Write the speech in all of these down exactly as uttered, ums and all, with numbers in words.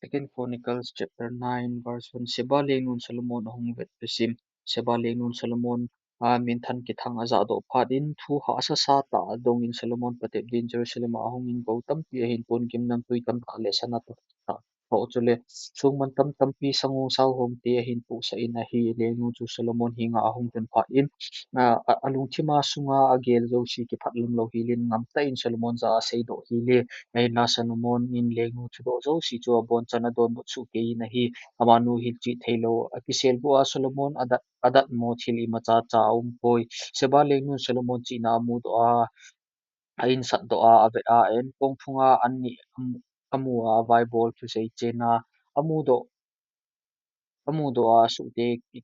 Second Chronicles chapter nine verse one. Sheba lengnun Solomon ahung vetbe sim. Sheba lengnun Solomon a minthan kithang ajahdoh phat in thu hahsa sa tah adong in Solomon patep din Jerusalem a ahung in gou tampi ahin pon, gimnamtui tamtah le sana tamtah, toh chule songmantam tampi, sangu, saohom te ahin pohsah in ahi. Lengnu chu Solomon henga ahung lhun phat in, a, a, alungthim a sunga agel jouse kiphatlam lou hel in, ngamtah in Solomon jah a aseidoh hel e. Ahinla Solomon in lengnu thudoh jouse chu abonchan adonbut sohkei in ahi. Amanu hilchet theilou akisel bou a Solomon adat, adatmo thil imacha cha aumpoi. Sheba lengnun Solomon chihna amudoh a, a insatdoh a, avet a, a-in kong phunga an nih amu, amu a, avaibol thusei chen a amudoh, amudoh a, asuhte ki,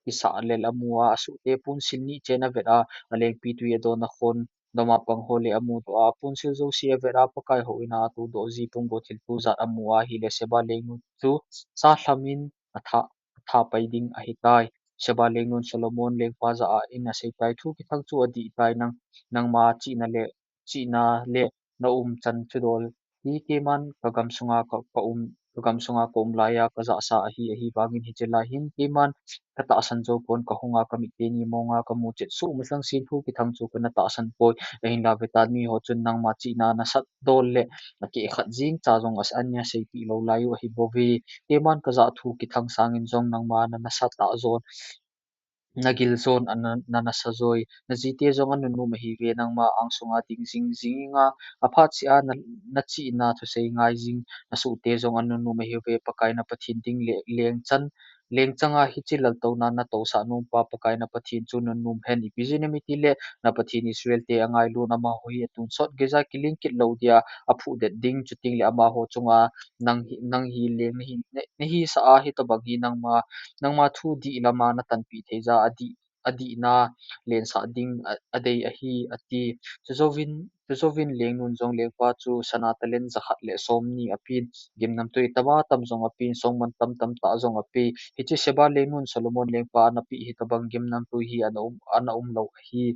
kisah lel amu a, asuhte ponsil nih chen avet a, alengpi tui adon a khon dom a pang ho le amudoh a, ponsil jouse avet a, Pakai houin a atoudoh ji punggo thilto jat amu a, ahile Sheba lengnu chu sa lham in atha, atha pai ding ahitai. Sheba lengnun Solomon lengpa jah a in aseitai, thu kithang chu adihtai, nang, nangma chihna le, chihna le na umchan thudol hi keiman kagam sunga ka, ka um, kagam sunga ka um laiya kajahsa ahi, ahivangin hiche lai hin keiman katahsan jou pon, kahunga kamit teni monga kamu chet soh masang sin thu kithang chu kana tahsan poi. Ahinla vetan, miho chun nangma chihna nasatdol le akeh khat jeng cha jong as, an aseipeh lou lai u ahibouve. Keiman kajah thu kithang sangin jong nangma na, nasatah jon, nagil jon ana, na, nasa joi. Najite jong anunnom ahiuve, nangma angsunga ding jing, jinga aphat sea na, nachihna thusei ngai jing. Nasuhte jong anunnom ahiuve, Pakai na Pathen ding le, lengchan, lengchanga hiche laltouna natousah nompa Pakai na Pathen chu nunnom hen. Ipi jeh inem itile na Pathen Israel te angailun, amaho hi atonsot geija kiling kit lou dia aphudet ding, chuteng le amaho chunga nang hi, nang hi leng nahi, na, nahisah a hitobang hi nangma, nangma thu dih lama natanpeh thei ja adih, adihna lensah ding a, adei ahi, ati. Chujouvin, chujouvin lengnun jong lengpa chu sana talent jakhat le somni apen, gimnamtui tama tam jong apen, songmantam tamtah jong ape. Hiche Sheba lengnun Solomon lengpa anapeh hitobang gimnamtui hi ana um, ana umlou ahi.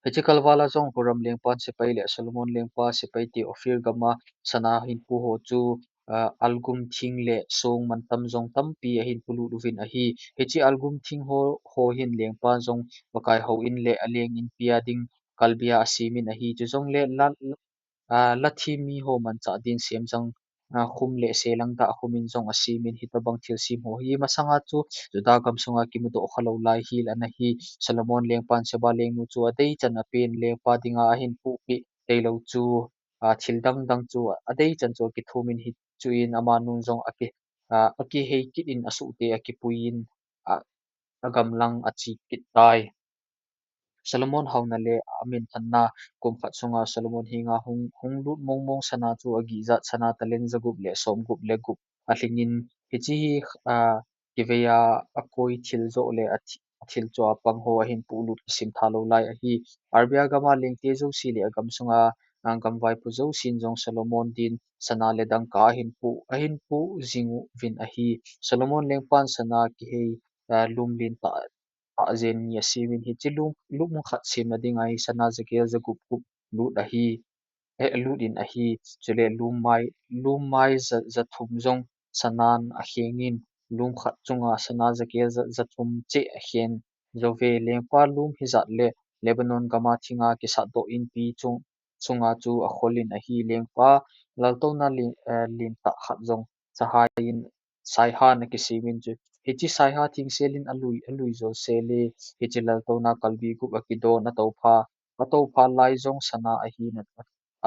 Hiche kalvala jong Huram lengpan sepai le Solomon lengpa sepai te Ophir gama sana hinpo ho chu, ah, algum thing le songmantam jong tampi ahinpolut uvin ahi. Hiche algum thing ho, ho hin lengpa jong Pakai houin le aleng inpi a ding kalbia asemin ahi. Chujongle la, ah, lathim miho manchah din semjang, ah, khum le selang dah khumin jong asemin, hitobang thilsem ho hi masanga chu Juda gamsunga kimudoh khalou lai hel ana hi. Solomon lengpan Sheba lengnu chu adeichan apen, lengpa dinga ahinpohpeh theilou chu, ah, thil dangdang chu adeichan chu akithumin, hichuin amanun jong aki, ah, akihei kit in asuhte akipuiyin, ah, agamlang ache kit tai. Solomon haona le aminthanna. Kum khat sunga Solomon henga hung, hung lut mongmong sana chu agihjat sana talent jagup le somgup le gup alhingin, hiche hi, ah, kiveiya akoi thil joh le athi, athil choh a pang ho ahinpolut kisim thalou lai ahi. Arabia gama lengte jouse le agamsunga, ah, gamvaipo jousen jong Solomon din sana le dangka ahinpo, ahinpo jing uvin ahi. Solomon lengpan sana kihei, ah, lum lentah, tah jen ni asemin, hiche lum, lum khat semna dinga hi sana jakel jagup gup lut ahi, eh, lut in ahi. Chule lum mai, lum mai ja, jathum jong sanan akhengin, lum khat chunga sana jakel ja, jathum cheh akhen jouve. Lengpa lum hijat le Lebanon gama thinga kisatdoh inpi chung, chunga chu akholin ahi. Lengpa laltouna len, eh, lentah khat jong sahai in, saihan akisemin chu, hiche saiha thengselin alui, alui josele, hiche laltouna kalbi gup akidon, atoupha, atoupha lai jong sana ahin,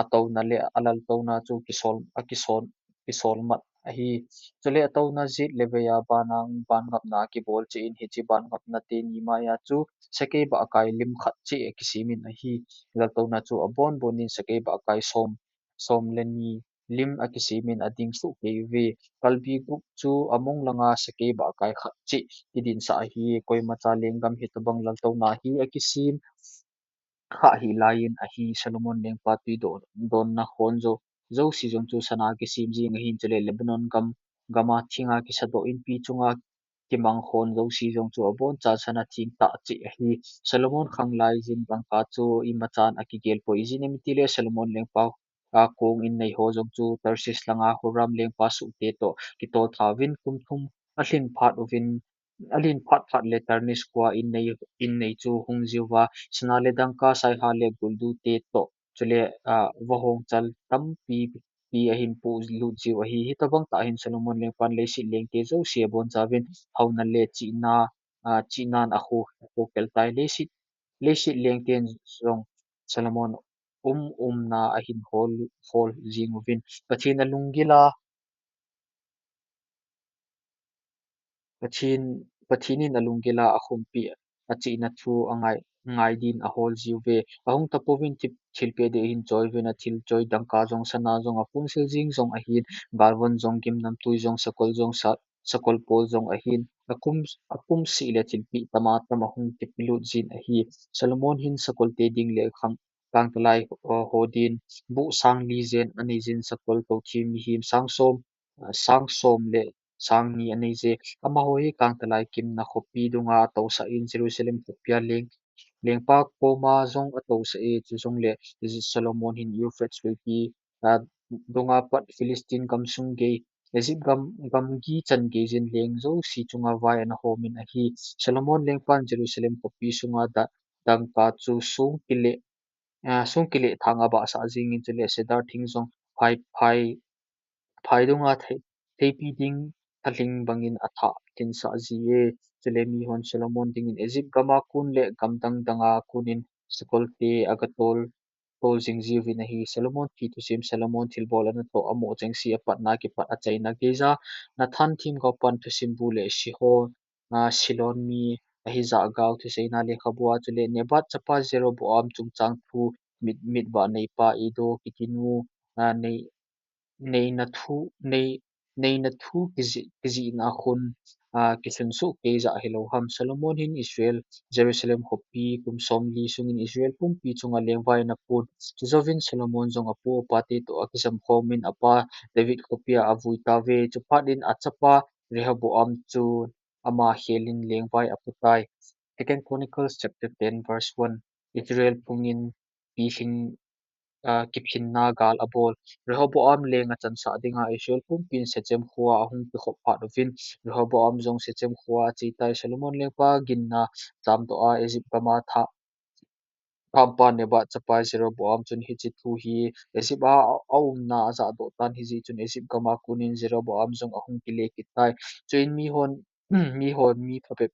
atouna le alaltouna chu kisol, akisol, kisolmat ahi. Chule atouna jet le veiya banang, ban ngapna akibol cheh in, hiche ban ngapna teni maiya chu sakei bahkai lim khat cheh akisemin ahi. Laltouna chu abonbon in sakei bahkai som, som le ni lim akisemin ading sohkei uve. Kalbi gup chu among langa sakei bahkai khat cheh kidinsah ahi. Koimacha lenggam hitobang laltouna hi akisem kha hih laiyin ahi. Solomon lengpa tui don, donna khon jo, jouse jong chu sana kisem jeng ahin, chule Lebanon gam, gama thinga kisadoh inpi chunga kimang khon jouse jong chu abonchan sana thengtah cheh ahi. Solomon khanglai jin dangka chu imachan akigel poi, ijeh inem itile Solomon lengpa, a kong innei ho jong chu Tarshish langa Huram lengpa suhte toh kitol thauvin kum thum alhin phat uvin, alhin phat phat le Tarshish khoa innei, innei chu hung jiuva, sana le dangka, saiha le guldute toh, chule, a, vahong chal tampi pi ahin polut jiu ahi. Hitabang tah hin Solomon lengpan leiset lengte jouse abonchauvin, haona le chihna, a, chihnan akho, akhokhel tai. Leiset, leiset lengten jong Solomon um umna ahin hol, hol jing uvin. Pathen alunggil a, Pathen, Pathen in alunggil a akhumpi achihna thu angai, ngai din ahol jiuve. Ahung tapouvin thil, thilpeh ding ahin choiuvin, athil choi dangka jong, sana jong, aphungsil jing jong ahin, galvon jong, gimnamtui jong, sakol jong, sa, sakol pol jong ahin, akum, akum seh le thilpeh tama tam ahung kipelut jin ahi. Solomon hin sakolte ding le khang, kangtalai, uh, ho din, buh sang li jen anei jin, sakol toh thi mihem sang som, uh, sang som le sang ni anei je. Amaho hi kangtalai kimna khopi dunga atousah in Jerusalem khopia leng, lengpa koma jong atousah e, chujongle Solomon hin Euphrates luipi, uh, dunga pat Philistine gamsung gei, Egypt gam, gamgi chan gei jin leng jouse chunga vai ana homin ahi. Solomon lengpan Jerusalem khopi sunga da, dangka chu song kile, a, song kile thanga abahsah jingin chule cedar thing jong phai, phai, phai dunga thei, theipi ding thalhing bangin athah thinsah ji e. Chule mihon Solomon dingin Egypt gama kon le gamdang danga konin sakolte agatol, tol jing jiuvin ahi. Solomon thi thusim, Solomon thilbol anatoh, amoh chengse, apatna kipat achaina geija Nathan themgao pan thusim bu le Shihon, a, Shilon mi Ahijah gao thuseina lekhabua chule Nebat chapa Jeroboam chungchang thu mit, mitvah neipa Iddo kitinu, a, nei, neina thu, nei, neina thu kiji, kijihna khun, a, kisunsuh kei jah hilou ham. Solomon hin Israel, Jerusalem khopi kum somli sungin Israel pumpi chunga lengvai ana pun. Chujouvin Solomon jong apu apate toh akijam khomin apa David khopia avui tauve. Chuphat in achapa Rehoboam chu ama khelin lengvai aputai. Second Chronicles chapter ten verse one. Israel phungin pilhing, ah, kiphinna gal abol. Rehoboam leng achansah dinga Israel pumpin Shechem khoa ahung kikhop phat uvin, Rehoboam jong Shechem khoa achetai. Solomon lengpa ginna chamdoh a Egypt gama tha, Thampa Nebat chapa Jeroboam chun hiche thu hi Egypt a, a umna ajahdoh tan, hijeh chun Egypt gama konin Jeroboam jong ahung kile kit tai. Chuin mihon, mihon mi phabep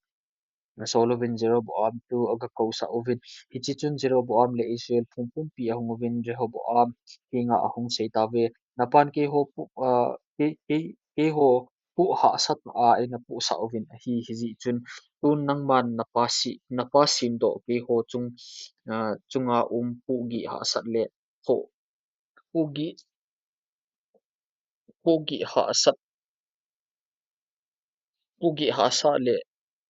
asol uvin Jeroboam chu agakousah uvin. Hiche chun Jeroboam le Israel phung pumpi ahung uvin Rehoboam henga ahung sei tauve. Napan keiho pu, ah, kei, kei, keiho pu hahsat a eina pusah uvin ahi, hijeh chun tun nangman napa si, napa simdoh keiho chung, ah, chunga um pu gih hahsat le toh, pu gih, pu gih hahsat, pu gih hahsat le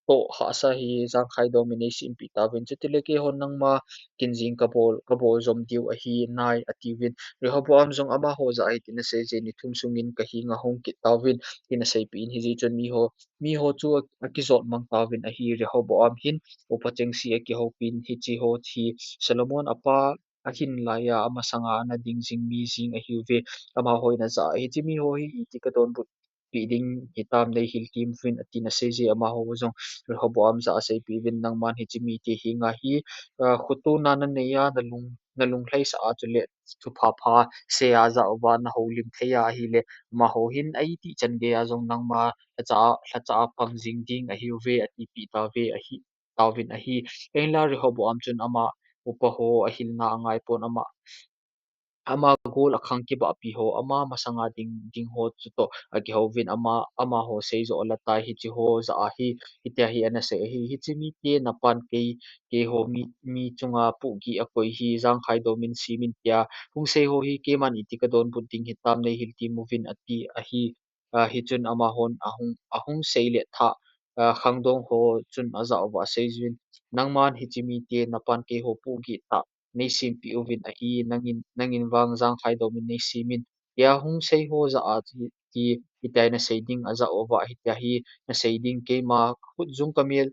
toh hahsat hi jangkhai domin nei simpeh tauvin. Chutile keihon nangma kin jing kabol, kabol jom diu ahi nai, atiuvin. Rehoboam jong amaho jah a hitin asei je, ni thum sungin kahenga hung kit tauvin, tin aseipeh in, hijeh chun miho, miho chu a, akijot mang tauvin ahi. Rehoboam hin upa chengse akihoupin, hicheho hi Solomon apa ahin laiya amasanga ana ding jing mi jing ahiuve. Amaho in ajah a, hiche miho hi iti kadonbut peh ding hitam, nei hiltem uvin, atin asei je. Amaho jong Rehoboam jah a aseipeh uvin, nangman hiche mite henga hi, ah, khotona nanei a, nalung, nalung lhaisah a, chule thupha pha sei a jah uva nahoulim thei a ahile, amaho hin aiti chan geiya jong nangma lhacha a, lhacha a pang jing ding ahiuve, atipeh tauve ahi, tauvin ahi. Ahinla Rehoboam chun ama upa ho ahilna angaipon, ama, ama gol akhang kibahpi ho, ama masanga ding, ding ho chutoh akihouvin, ama, amaho seijoh alatai, hicheho jah a hi, hitia hi ana sei ahi, hiche mite napan kei, keiho mi, mi chunga pu gih akoi hi jangkhai domin simin tia hung sei ho hi keiman iti kadonbut ding hitam, nei hiltem uvin, ati ahi. Ah, hichun amahon ahung, ahung sei le thah, ah, khangdong ho chun ajah uva asei jin, nangman hiche mite napan keiho pu gih tah nei simpeh uvin ahi, nangin, nangin vang jangkhai domin nei simin, tia hung sei ho jah a hi, hi, hitia hi nasei ding ajah uva, hitia hi nasei ding, keima khutjung kamel,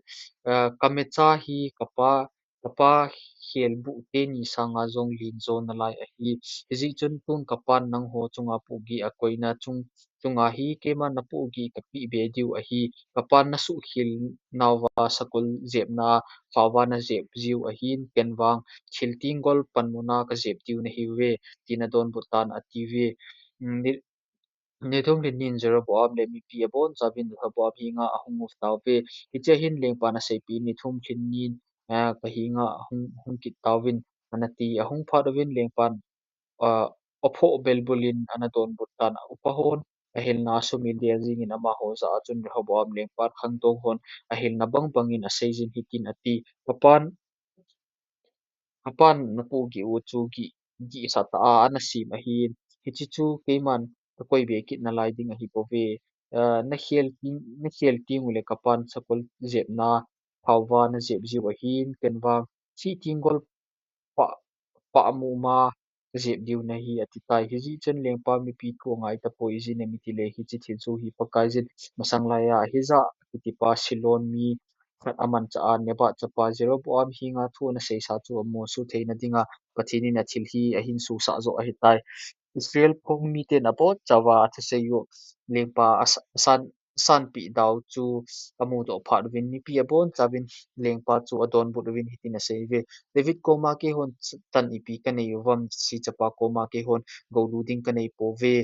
ah, kamecha hi kapa kapa khelbuh teni sanga jong len jo nalai ahi. Hijeh chun tun kapan nangho chunga pohgih akoina chung, chunga hi keiman napohgih kapeh be diu ahi. Kapan nasuhkhel nauva sakol jepna a phaova najep jiu ahin, ken vang thil tenggol panmuna kajep diu nahiuve, tin adonbut tan atiuve. Ni, nithum lhin nin Jeroboam le mipi abonchauvin Rehoboam henga ahung u tauve. Hichea hin lengpan aseipeh in, nithum lhin nin, ah, kahenga ahung, hung kit tauvin, anati. Ahung phat uvin lengpan, ah, aphoh belbul in ana donbut tan, upa hon ahilna a sum idel jingin amaho jah a chun Rehoboam lengpan khangdong hon ahilna bangbangin aseijin hitin ati, Kapan, kapan napohgih u chu gih, gihsa tah a anasem ahin, hiche chu keiman kakoi be kit nalai ding ahibouve. Ah, nakhel teng, nakhel teng uleh kapan sakol jepna phaova najep jiu ahin, ken vang thil tenggol pah, pahmuma kajep diu nahi, atitai. Hijeh chun lengpa mipi thu angai tapoi, ijeh inem itile hiche thilsoh hi Pakaiyin masang laiya Ahijah kitipa Shilo mi khat amanchah a, Nebat chapa Jeroboam henga thu anaseisa chu amusuh theina dinga Pathen in athil hi ahin susah joh ahitai. Israel phung miten abonchauva athusei u lengpa asa-, asan, asanpeh dau chu amudoh phat uvin mipi abonchauvin lengpa chu adonbut uvin hitin aseiuve, David koma keihon chan ipi kanei uvem, Jesse chapa koma keihon goulu ding kanei pouve.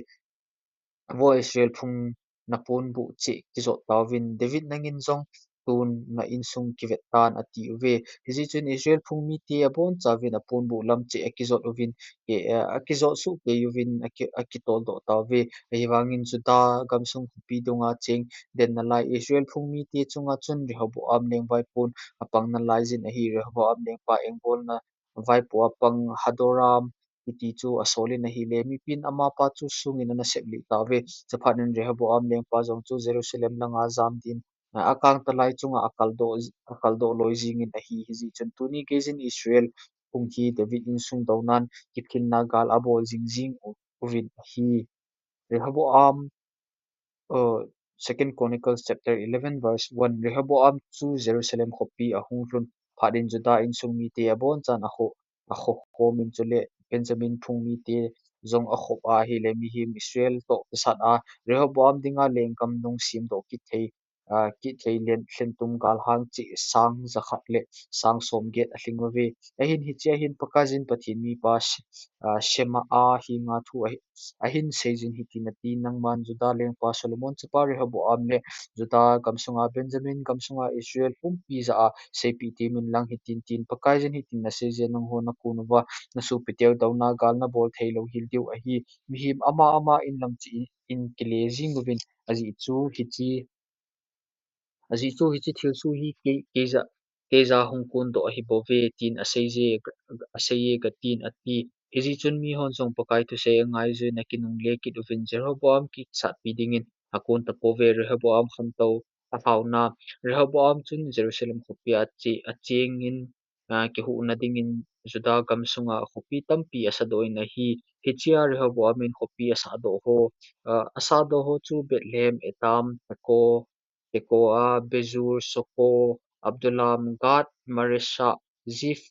Vo Israel phung, naponbuh cheh kijot tauvin, David nangin jong tun na insung kivet tan, atiuve. Hijeh chun Israel phung mite abonchauvin aponbuh lam cheh akijot uvin, ke, eh, akijot soh kei uvin aki, akitoldoh tauve. Ahivangin Judah gamsung khopi dunga cheng den nalai Israel phung mite chunga chun Rehoboam leng vaipon apang nalaijin ahi. Rehoboam lengpa engbolna vaipo apang Hadoram kiti chu asolin ahile, mipin amapa chu sungin ana seplih tauve. Chuphat in Rehoboam lengpa jong chu Jerusalem langa jam din, ah, akangtalai chunga akaldoh, akaldoh loi jingin ahi. Hijeh chun tuni geijin Israel phung hi David insung dounan kiphinna gal abol jingjing u, uvin ahi. Rehoboam, uh, Second Chronicles chapter eleven verse one, Rehoboam chu Jerusalem khopi ahung lhun phat in Judah insung mite abonchan akho, akhokhom in chule Benjamin phung mite jong akhop a, ahile mihem Israel toh kisat a Rehoboam dinga lenggam nung semdoh kit thei, ah, kit thei lheng, lhentum galhang cheh sang jakhat le sang somget alhing uve. Ahin hichea hin Pakaiyin Pathen mipa She-, ah, Shemaia henga thu ahi, ahin seijin hitin ati, Nangman Judah lengpa Solomon chapa Rehoboam le Judah gamsunga Benjamin gamsunga Israel pumpi jah a seipeh temin lang hitin tin, Pakaiyin hitin aseije, Nangho nakon uva nasopiteu douna gal nabol theilou hel diu ahi. Mihem ama ama in lam cheh in, in kile jing uvin, ajeh chu hiche Ajeh chu hiche thilsoh hi kei, keija, keija hung kondoh ahibouve, tin aseije, aseije katin ati. Hijeh chun mihon jong Pakai thusei angaijun akinungle kit uvin Jeroboam kisatpi dingin akon tapouve. Rehoboam khantou ahaona. Rehoboam chun Jerusalem khopia ache, achengin, ah, kihuhna dingin Judah gamsunga khopi tampi asadoh in ahi. Hichea Rehoboam in khopi asadoh ho, ah, asadoh ho chu Bethlehem, Etam, Tekoa, Tekoa, Bezur, Soko, Adullam, Gath, Mareshah, Ziph,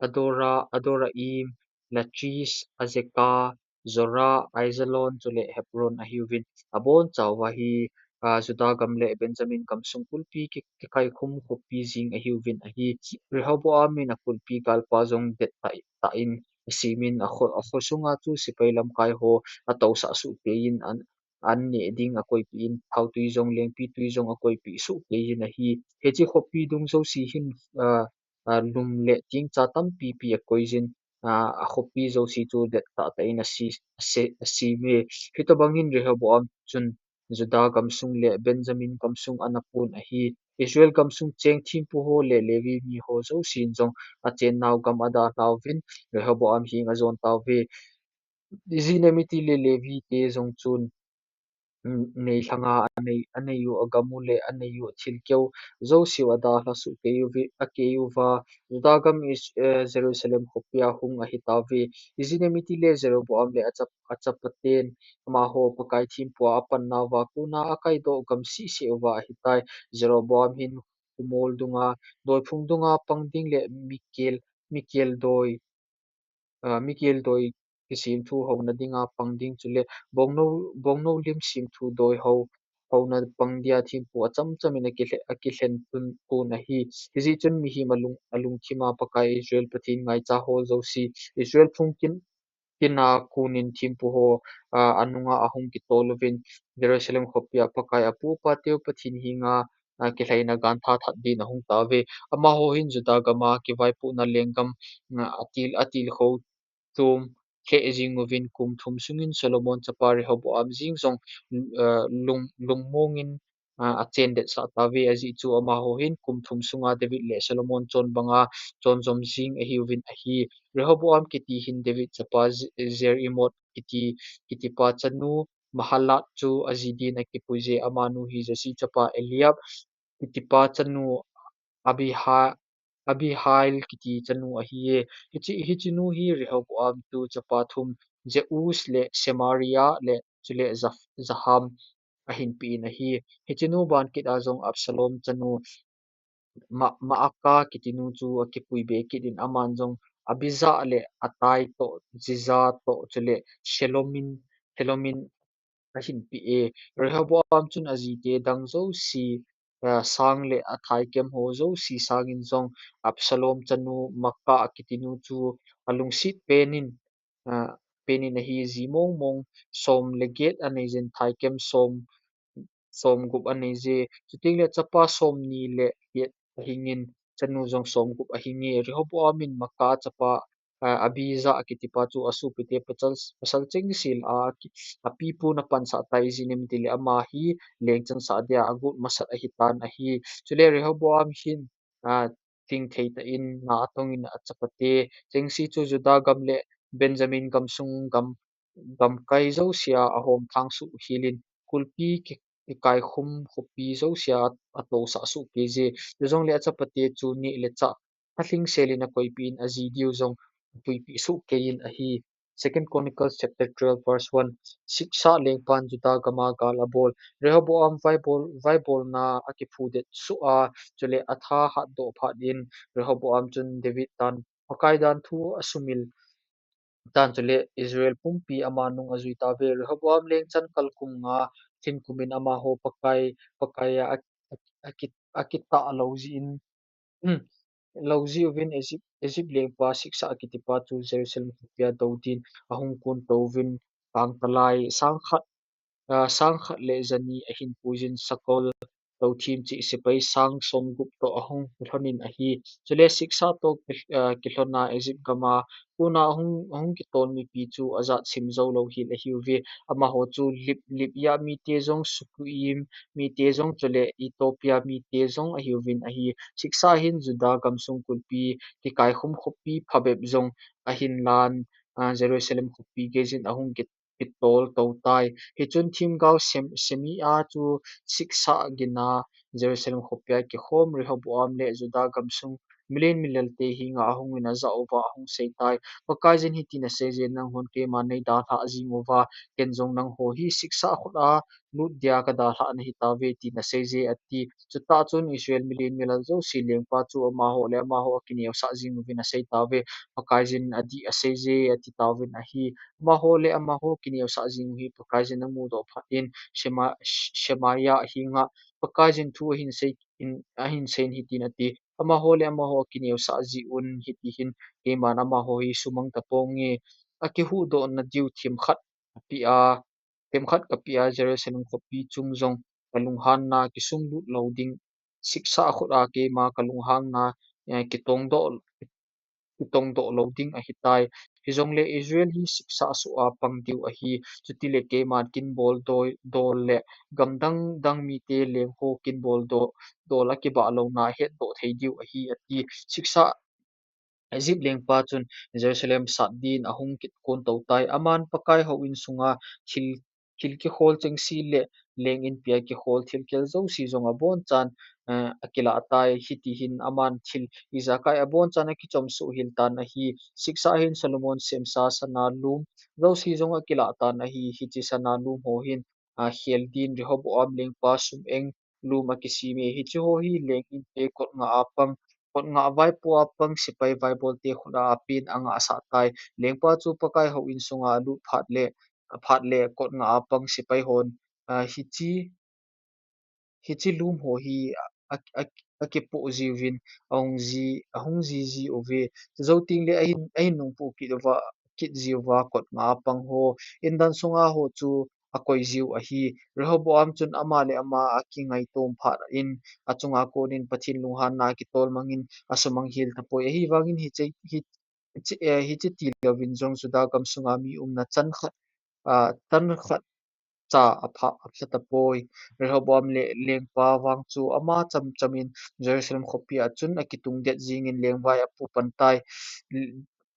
Adora, Adoraim, Lachish, Azekah, Zorah, Aijalon, chule Hebron ahiuvin. Abonchauva hi, ah, Judah gam le Benjamin gamsung kulpi ki, kikaikhum khopi jing ahiuvin ahi. Rehoboam in akulpi galpa jong dettah, tah in asemin akho, akho sunga chu sepai lamkai ho atousah sohkeiyin an, an neh ding akoipeh in, thautui jong, lengpitui jong akoipeh sohkeiyin ahi. Hiche khopi dung jouse hin, ah, ah, lum le tingcha tampipi akoiyin, ah, akhopi jouse chu dettah tah in ase, ase, aseme. Hitobangin Rehoboam chun Judah gamsung le Benjamin gamsung ana pon ahi. Israel gamsung cheng thempu ho le Levi miho jousen jong achennau gam adalhauvin Rehoboam henga ajon tauve. Ijeh inem itile Levite jong chun, mm, neilhanga anei, aneiu agamu le aneiu athilkeu jouseu adalha sohkeiuve, akeiuva, Judah gam is, eh, Jerusalem khopia hung ahitauve. Ijeh inem itile Jeroboam le achap, achapaten amaho Pakai thempua apannauva kona akaidoh gam sehseh uva ahitai. Jeroboam hin kumol dunga, doiphung dunga pang ding le mikel, mikel doi, aa, mikel doi kisim thu houna dinga pang ding chule bongno, bongno lim sim thu doi ho, houna pang dia thempu acham chamin akile-, akilhen tun, tun ahi. Hijeh chun mihem alung, alungthima Pakai Israel Pathen ngaicha ho jouse, Israel phung kin, kina kunin thempu ho, aa, anunga ahung kitol uvin, Jerusalem khopia Pakai apu apateu Pathen henga, aa, kilhaina gantha that din ahung tauve. Amaho hin Juda gama kivaipohna lenggam, aa, atil, atil kho tum lheh jing uvin kum thum sungin Solomon chapa Rehoboam jeng jong, aa, lung, lungmongin, aa, achen detsah tauve, ajeh chu amaho hin kum thum sunga David le Solomon chon banga chonjom jing ahiuvin ahi. Rehoboam kiti hin David chapa Je-, Jerimoth kiti, kitipa chanu Mahalath chu aji din akipuije, amanu hi Jesse chapa Eliab kitipa chanu Abiha-, Abihail kiti chanu ahiye. Hiche, hichenu hi Rehoboam tu chapa thum Jeus le Semaria le chule Jaf-, Jaham ahinpeh in ahi. Hichenu ban kit a jong Absalom chanu Ma-, Maaka kitinu chu akipui be kit in aman jong Abija le Atai toh, Jija toh, chule Shelomin, Shelomin ahinpeh e. Rehoboam chun ajite dang jouse, aa, sang le athaikem ho jouse sangin jong Absalom chanu Maaka kitinu chu alungset penin, aa, penin ahi. Ji mong mong som le get anei jin thaikem som, som gup anei je. Chuteng le chapa som ni le get ahingin chanu jong som gup ahinge. Rehoboam in Maaka chapa, aa, Abija kitipa chu asopite pasal, pasal chengse lah a, apipu na pansah tai jin em tile ama hi lengchan sah dia agot masat ahitan ahi. Chule Rehoboam hin, aa, tingthei tah in na atongin achapate chengse chu Juda gam le Benjamin gamsung gam, gamkai jousea ahom thang suh hilin kulpi ki, kikaikhum khopi jousea atousah suh peije. Chujongle achapate chu neh le chah alhingselin akoipeh in aji diu jong apuipeh soh keiyin ahi. Second Chronicles chapter twelve verse one. Siksa lengpan Juda gama gal abol. Rehoboam vaibol, vaibolna akiphudet soh a, chule atha hatdoh phat in Rehoboam chun David tan Pakai dan thu asumil tan chule Israel pumpi ama nung ajui tauve. Rehoboam lengchan kalkum nga lhinkumin amaho Pakai, Pakai a, a, a, aki, akitah lou jeh in, lou jeh uvin Egypt, Egypt lengpa Siksa kitipa chu Jerusalem khopia dou din ahung kon touvin kangtalai sang khat, aa, sang khat le jani ahin puijin sakol touthem cheh sepai sang som gup toh ahung kilhonin ahi. Chule Siksa toh ki, aa, kilhona Egypt gama kona ahung, ahung kitol mipi chu ajat sim jou lou hel ahiuve. Amaho chu Lib, Libya mite jong, Sukkiim mite jong, chule Ethiopia mite jong ahiuvin ahi. Siksa hin Juda gamsung kulpi kikaikhum khopi phabep jong ahin lan, aa, Jerusalem khopi geijin ahung ki, kitol tou tai. Hichun themgao Sem, Semia chu Siksa gina Jerusalem khopia kikhom Rehoboam le Juda gamsung milen milal te henga ahungin ajah uva ahung seitai. Pakaiyin hitin aseije, nanghon keima neidalhah jing uva, ken jong nangho hi Siksa khut a lut dia kadalhah nahi tauve, tin aseije, ati. Chutah chun Israel milen milal jouse lengpa chu amaho le amaho akineosah jing uvin aseitauve. Pakaiyin adih aseije, ati tauvin ahi. Amaho le amaho kineosah jing u hi Pakaiyin amudoh phat in Shema, Shemaiah henga Pakaiyin thu ahin sei in, ahin seiyin hitin ati. Amaho le amaho akineosah jeh un hitihin keiman amaho hi sumang taponge. Akihuhdohna diu themkhat apeh a, themkhat kapeh a, Jerusalem khopi chung jong kalunghanna kisunglut lou ding, Siksa khut a keima kalunghangna, eh, kitongdoh, kitongdoh lou ding ahitai. Hijongle Israel hi Siksa soh a pang diu ahi. Chutile keiman kinbol doi, dol le gamdang dang mite lengho kinbol do, dol akibah louna hetdoh thei diu ahi, ati. Siksa Egypt lengpa chun Jerusalem sat din ahung kit kon tou tai. Aman Pakai houin sunga thil, thil kikhol chengse le leng inpia kikhol thilkel jouse jong abonchan, eh, akilah tai. Hitihin aman thil ijakai abonchan akichom soh hel tan ahi. Siksa hin Solomon semsa sana lum jouse jong akilah tan ahi. Hiche sana lum ho hin, ah, khel din Rehoboam lengpa sum eng lum akisem e. Hiche ho hi leng inte kot nga a pang, kot nga vaipo a pang sepai vaibolte khut a apen angah sah tai. Lengpa chu Pakai houin sunga alut phat le, phat le kot nga a pang sepai hon, ah, hiche, hiche lum ho hi a, a, a, akipoh jiuvin ahung ji, ahung ji ji uve. Chujou tengle ahin, ahin nungpoh kit uva, kit jiuva kot nga a pang ho. Indan sunga ho chu akoi jiu ahi. Rehoboam chun ama le ama akingaitom phat in, achunga konin Pathen lunghanna akitol mangin asumang hel tapoi. Ahivangin hiche, hi, hiche, eh, hiche tilouvin jong Juda gam sunga mi umna chan khat, ah, chan khat cha apha, apha tapoi. Rehoboam le lengpa vang chu ama cham chamin Jerusalem khopi a chun akitung det jingin lengvai apo pan tai.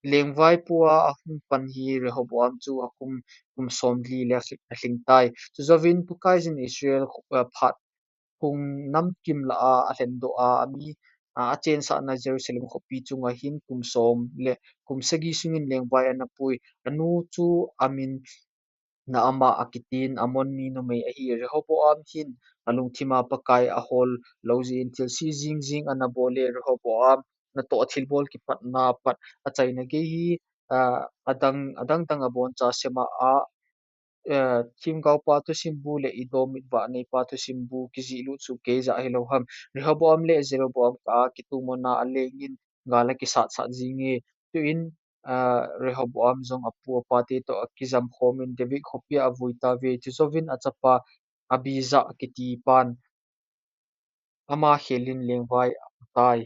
Lengvai po a ahung pan hi Rehoboam chu akum, kum somli le alhing tai. Chujouvin Pakaiyin Israel, eh, phat phung namkim lah a alhendoh a, ami, a, achensahna Jerusalem khopi chunga hin kum som le kum sagi sungin lengvai ana pui. Anu chu amin Naama akitin, Ammon mi numei ahi. Rehoboam hin alungthima Pakai ahol lou jeh in thilse jing jing ana bol e. Rehoboam natoh thilbol kipatna pat achaina gei hi, ah, adang, adang dang aboncha Shema a, eh, themgaopa thusim bu le Edom mitvah neipa thusim bu kijih lut chu kei jah hilou ham. Rehoboam le Jeroboam kah a kitumona alengin gal akisat sat jing e. Tuin, ah, Rehoboam jong apu apate toh akijam khomin David khopia avui tauve. Chujouvin achapa Abijah kitipan ama khelin lengvai apo tai.